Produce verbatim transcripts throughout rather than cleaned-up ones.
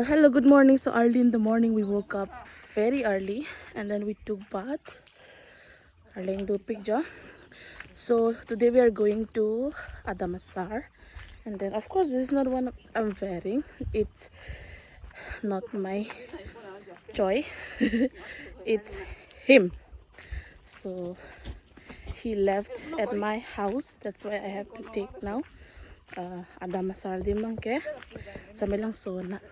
Hello, good morning. So early in the morning, we woke up very early and then we took bath. Arleng dopik jo. So today we are going to Adamasar, and then of course this is not one I'm wearing. It's not my choice. It's him. So he left at my house. That's why I have to take now. Uh, Adamasar adim abangke Samelangso anat.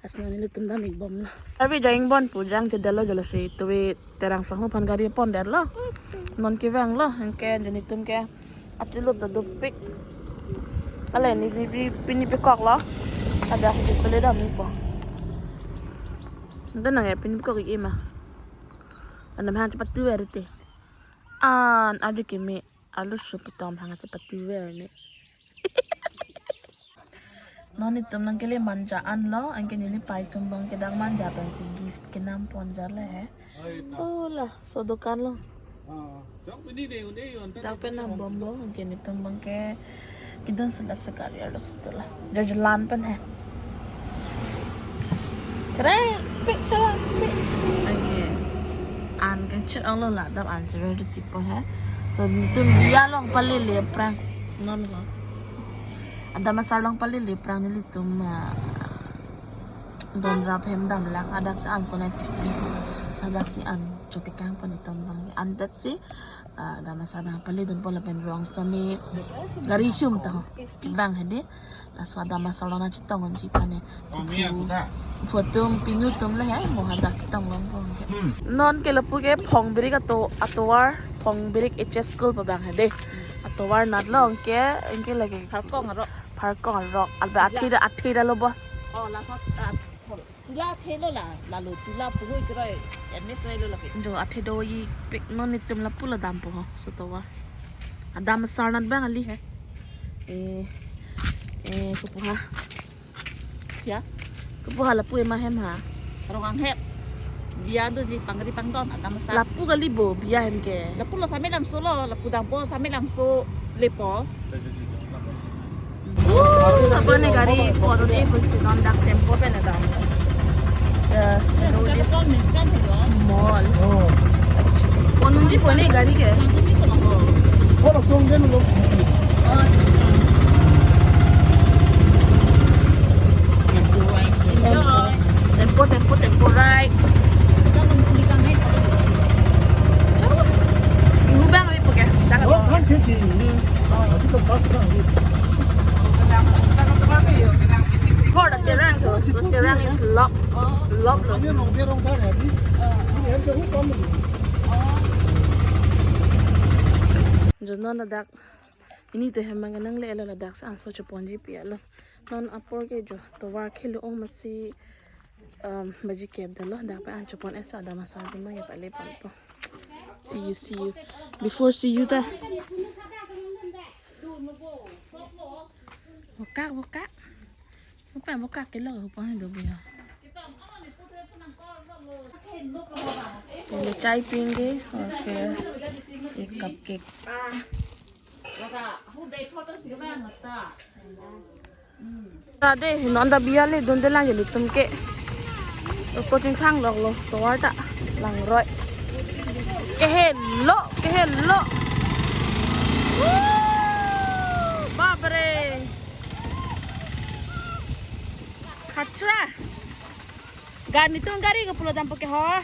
Asna nelitum dam-ik bomlo. Abi jang-ik bon pu jangchedetlo jo lasi tuve Terang Sangho aphan gari pondetlo. Non kevanglo, anke nelitum ke achilup ta dopik. Ale ne, ne, ne pini pekoklo. Ada aku sele dam-ikpo. Anta nang ya pini pekok-ik ma. Anam hang chepatu erte. An adu keme. Alu sup itum hang chepatu ver ne. Non itum nangkele manja anlo, anke neli pai atum abangke dak manja pensi gift kenam pon jale he. Oh laso adokan lo. Dak pen nang bomlo, anke nelitum abangke kedun sila sekali arlo sutula. Jalan pen he. Traffic, traffic. Anke an kangchir-onglo, ladak an chirur tipo he. To nelitum biya along palele aphrang. Non lo. Adamasar along palele aphrang nelitum, ah, don rap hem damlang, hadak si an sonai tik. Hadak si an chotikang pon itum abang. Andat si, ah, Adamasar abang paledunpo lapen rong sitame gari hum ta ho. Bang hedi. Laso Adamasar along nangchetong unji aphan ne. Phu atum pinu atum le he, mo hadak chetong longpo. Non ke lapu ke Phongbirik ato, atovar, Phongbirik H S school pu abang hedi. Atovar anat lo anke, anke lake Pharkong arok. Pharkong arok. Albe athe da, athe da lo bo. Oh, laso, ah, tula athe lo la, lalo tula puhui keroi, ene soi lo lake. Jo athe doji pik, non itum lapu lo dampo ho, so tovar. Adamasar anat abang kali he. Eh, eh, kopu ha. Ya. Kopu ha lapu ema hem ha. Rong anghep. Biya doji pangri pangdon Adamasar. Lapu kali bo, biya hem ke. Lapu lo Samelangso lo, lapu dampo Samelangso lepo. Apa ne gari pon-un-e pusi non dak tempo pen adam. The road is small. Pon-unji pu ne gari ke. Tempo, tempo, tempo, right. Ihu abang abi pu ke. Dak. Oh, kan kiti. Hmm. Oh, itu pas kan. For the Terang to, the Terang is lock, lock, lock. Kami rong, rong dak hadi. Ini hem ke hukum. Jo non ladak. Ini te hem abang nangle-etlo, ladak si an so choponji pi-etlo. Non apor ke jo tovar khelo-ong masi, um, baji kep damlo, dak pen an chopon-et si Adamasar adim abang ya pale pampo. See you, see you. Before see you ta. Bokak, bokak. Bokak, bokak, kelo, bokak, do, ya. Ini chai ping ke, okay. Ini cupcake. Tade, non ta biya ledunde lang nelitum ke. Opo chingthang loklo, tovar ta langroi. Kehelo, kehelo. Woo! Bapre. Khatra. Gari, nelitum gari ke pulo dampo ke ho.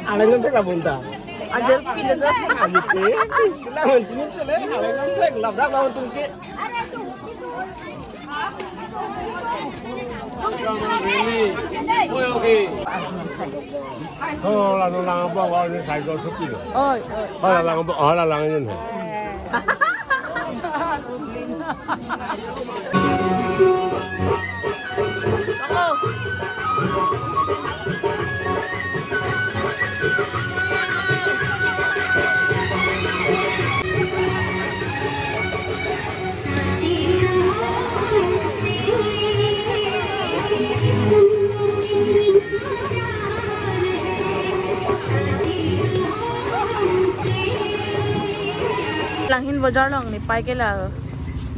Alang nang thek labonta. Ajar pilo ta. Alang nang thek labonta. Oh, la no lang abang, oh, ini cycle sepi lo. Oi, oi. Oh, la lang abang, oh, la lang ini. Darlong ne pai ke la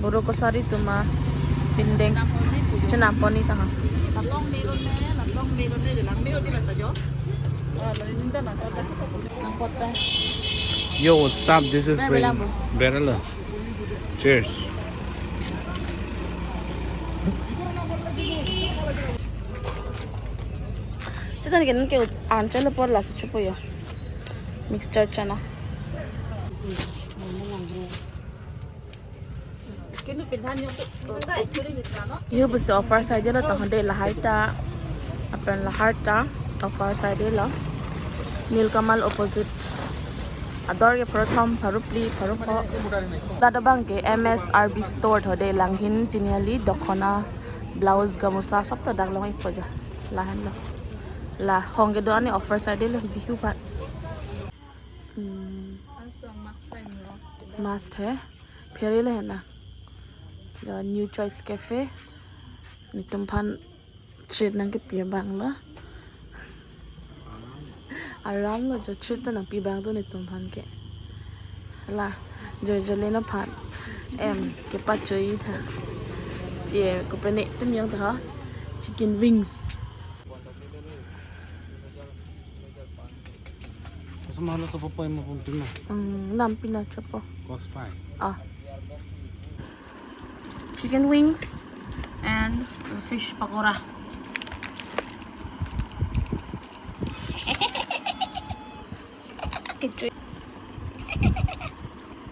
boro kosari atum apindeng. Chenam pon ni ta ha. Nang pot pa. Yo, what's up? This is Bring Barela. Cheers. Sita ni ke anchal apor la suchu po yo. Mixture chana. Yo, besi offer side lo ta hode lahai ta. Apran lahar ta offer side lo. Nilkamal opposite. Ador ke pharo thom, pharo phli, pharo pho. Ladak abang ke M S R B store hode Langhin Tiniali dokhona blouse gamusa sob ta dak long ik po jo. Lahenlo. La hong kedo ani offer side lo Bihu aphan. Hmm. Must hai. Phere le na. Ya, New Choice Cafe. Netum aphan treat nangkepi abang lo. Aram lo jo treat ta nangpi abang do netum aphan ke. La, jo jo le na aphan. Em, kepachoi tha. Che, kopine tum yang tha. Chicken wings. Kasama lo sopo po imo pun tuna. Hmm, nampi na chopo. Cost five. Ah. Chicken wings and fish pakora. Kecho.